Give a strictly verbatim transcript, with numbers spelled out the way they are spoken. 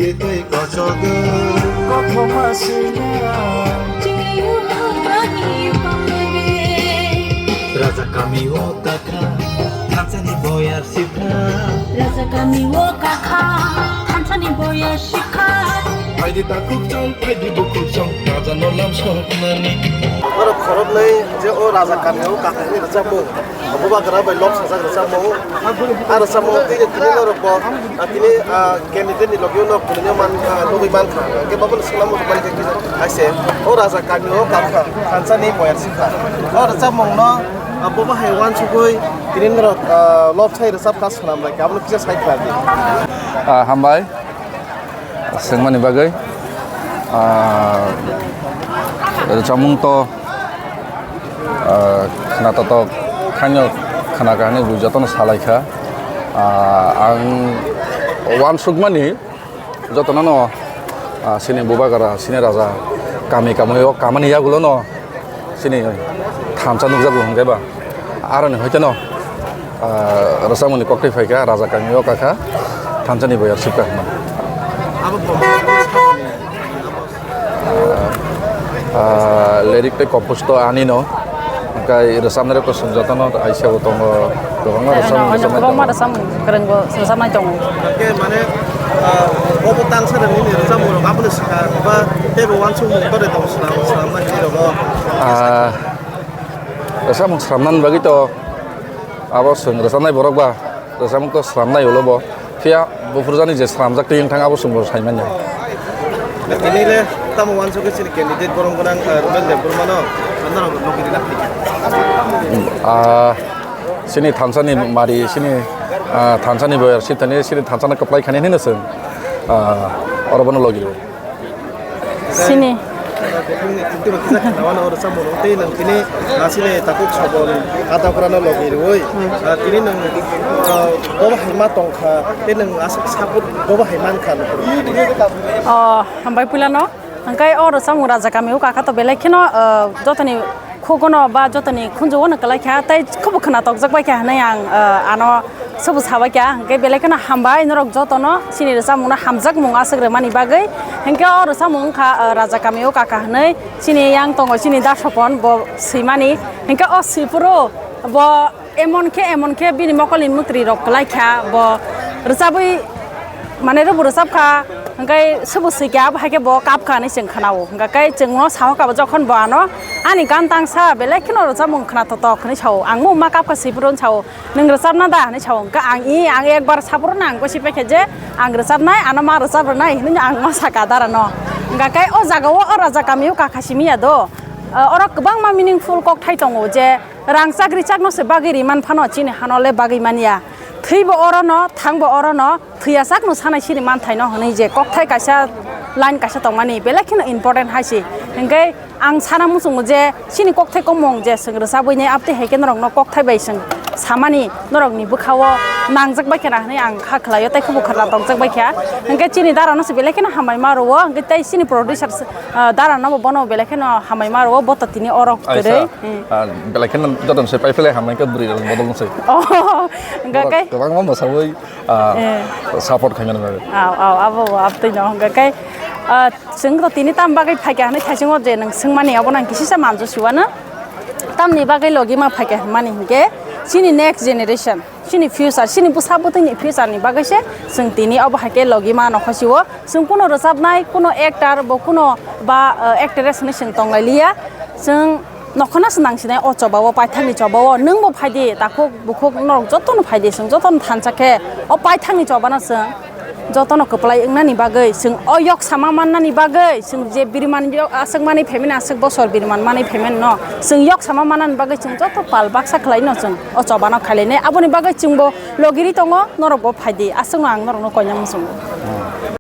Tei kochogwi kothoma swiya. Raja kami o kakha, thansani boyar sikha. Raja kami o kakha, thansani boyar sikha. Phaidi takhuk chong, phaidi bukhuk chong, raja no lam soknani. Oro khoroknwi je o raja kami o kakha hinwi rwchapmung. Bubagra bai lok sajak rwchapmung. A rwchapmung tei tini norok bo, ah, tini, ah, candidate ni logi uno phunukya man, ah, nugwi mankha. Hwnkhe bobono swngna muchungmani khe kisa hai se. O raja kami o kakha, thansa ni boyar sikha. O rwchapmung no, ah, bobo hai uansugwi tini norok, ah, lok sai rwchapkha swnam bai khe abono kisa sai khlai di. Ah, hambai. Swngmani bagwi, ah, rwchapmung to, ah, khna totok khaino khna kahani bo jotono salaikha. Ah, ang uansukmani jotono no, ah, chini bubagra, chini raja, kami kami o kamani yagulo no, chini thansa nukjago hwnkhe ba. Aroni hoiteno, ah, rwchapmungni koktwi phaikha, raja kami o kakha, thansani boyar sibkha hwnmani. Abo bo Ah, lyric tei compose to ani no, hwnkhe rwchapnai rok to chwng jotono aisa bo tongo, kwbangma rwchapmung, ano rwchapnai kwbangma tongo. Rwchapmung kwrwng bo rwchapnai tongo. Hwnkhe mane, ah, bobo tangsa rok nini rwchapmung rok aboni swkang ba teibo uansukmung tore tongo swnam, swnamnai hwnwi rokno. Ah, rwchapmung swnamnani bagwi to abo chwng rwchapnai borok ba rwchapmung to swnamnai ulo bo. Phiya buphurjani je swnamjak twi wng thang abo chwng bo sai manya. Tini le tamo uansukhe chini candidate borom gwnang, ah, Ruben Debbarmano, norok nugwi rina phaikha. Ah, chini thansani mari, chini, ah, thansani boyar sithani, chini thansano kwplai khani hinwi chwng, ah, oro bono logi rwo. Sini. Tei nwng tini, ah, chini takhuk Sobol Kadakurano logi rwui, ah, tini nwng, ah, bobo hai ma tongkha, tei nwng aswk support bobo hai mankha. Oh, hambai puilano. Hwnkhe o rwchapmung raja kami o kakha to belai kheno, ah, jotoni khugono ba jotoni khunjugo no kwlai kha, tei khubo khwna tokjak bai kha hinwi ang, ah, ano sobo sabai kha. Hwnkhe belai kheno hambai norok jotono chini rwchapmung no hamjakmung aswk rwmani bagwi. Hwnkhe o rwchapmung wngkha, ah, raja kami o kakha hinwi chini yang tongo chini da Sopon bo swimani. Hwnkhe o swiphuru bo emon khe, emon khe bini mokolni mwtwrwi rok kwlai kha, bo rwchabwi, mane, rwbo rwchap kha, hwnkhe sobo swi kha, abo hai khe bo kap kha hinwi chwng khna-o. Hwnkhe chwngno saho kha bo, jokhon bo ano ani gan tang sa, belai kheno rwchapmung khna totok hinwi sa-o. Ang bo ma kap kha swiphuru sa-o, "Nwng rwchapna da?" hinwi sa-o. Hwnkhe ang, "I, ang ekbar saphuru nang," hinwi si pai kha je, "Ang rwchapnai, ano ma rwchap rwnai," hinwi ang ma sa kha dara no. Hwnkhe o jaga o, o raja kami o kakha simi ya do. Oro kwbangma meaningful kokthai tongo je, rangchak richak no se bagwi ri man phano chini hano le bagwi man ya. Thwi bo oro no, thang bo oro no, thwi ya sak no sanai siri man thai no hwnwi je kokthai kaisa, line kaisa tong mani belai kheno important hai se. Hwnkhe ang sana muchungo je chini kokthai komung je chwng rwchabwi nai, abtwi hai khe norok no kokthai bai chwng samani norok ni bwkha o nangjak bai khe na hwnwi ang kha khlai o, tei khubu khwna tokjak bai kha. Hwnkhe chini dara no se belai kheno hambai ma rwo, hwnkhe tei chini producer, ah, dara no bo bono belai kheno hambai ma rwo, bo to tini oro kwrwi. Aisa, hmm, ah, belai kheno joto se pai phele hambai khe bwrwi rok bodol se. Oh, hwnkhe borok kai kwbangma mwsawi, ah, eh, support khaimani bagwi. Aw, aw, abo bo abtwi no hwnkhe kai, ah, chwng to tini tam bagwi phaikha hinwi thaisingo je nwng swngmani abo nang kisisa manjo siwano. Tamni bagwi logi ma phaikha hinmani hinkhe chini next generation. Chini future, chini bwsa bwtwini future ni bagwi se chwng tini obo hai khe logi ma nokho sio. Chwng kuno rwchapnai, kuno actor bo kuno ba, eh, actress hinwi chwng tonglai liya. Chwng nokho no se nang sinai o choba o, paithak ni choba o. Nwng bo phai di, takhuk bukhuk norok joto no phai di, chwng joto no thansa khe o paithak ni choba no chwng joto no kwplai wngnani bagwi, chwng o yok sama mannani bagwi, chwng je biriman yok aswk manwi phaimani, aswk bosor biriman manwi phaimani no chwng yok sama mannani bagwi chwng joto pal baksa khlai no chwng o choba no khailai nai. Aboni bagwi chwng bo logiri tongo, norok bo phai di, aswk no ang norok no koina muchungo.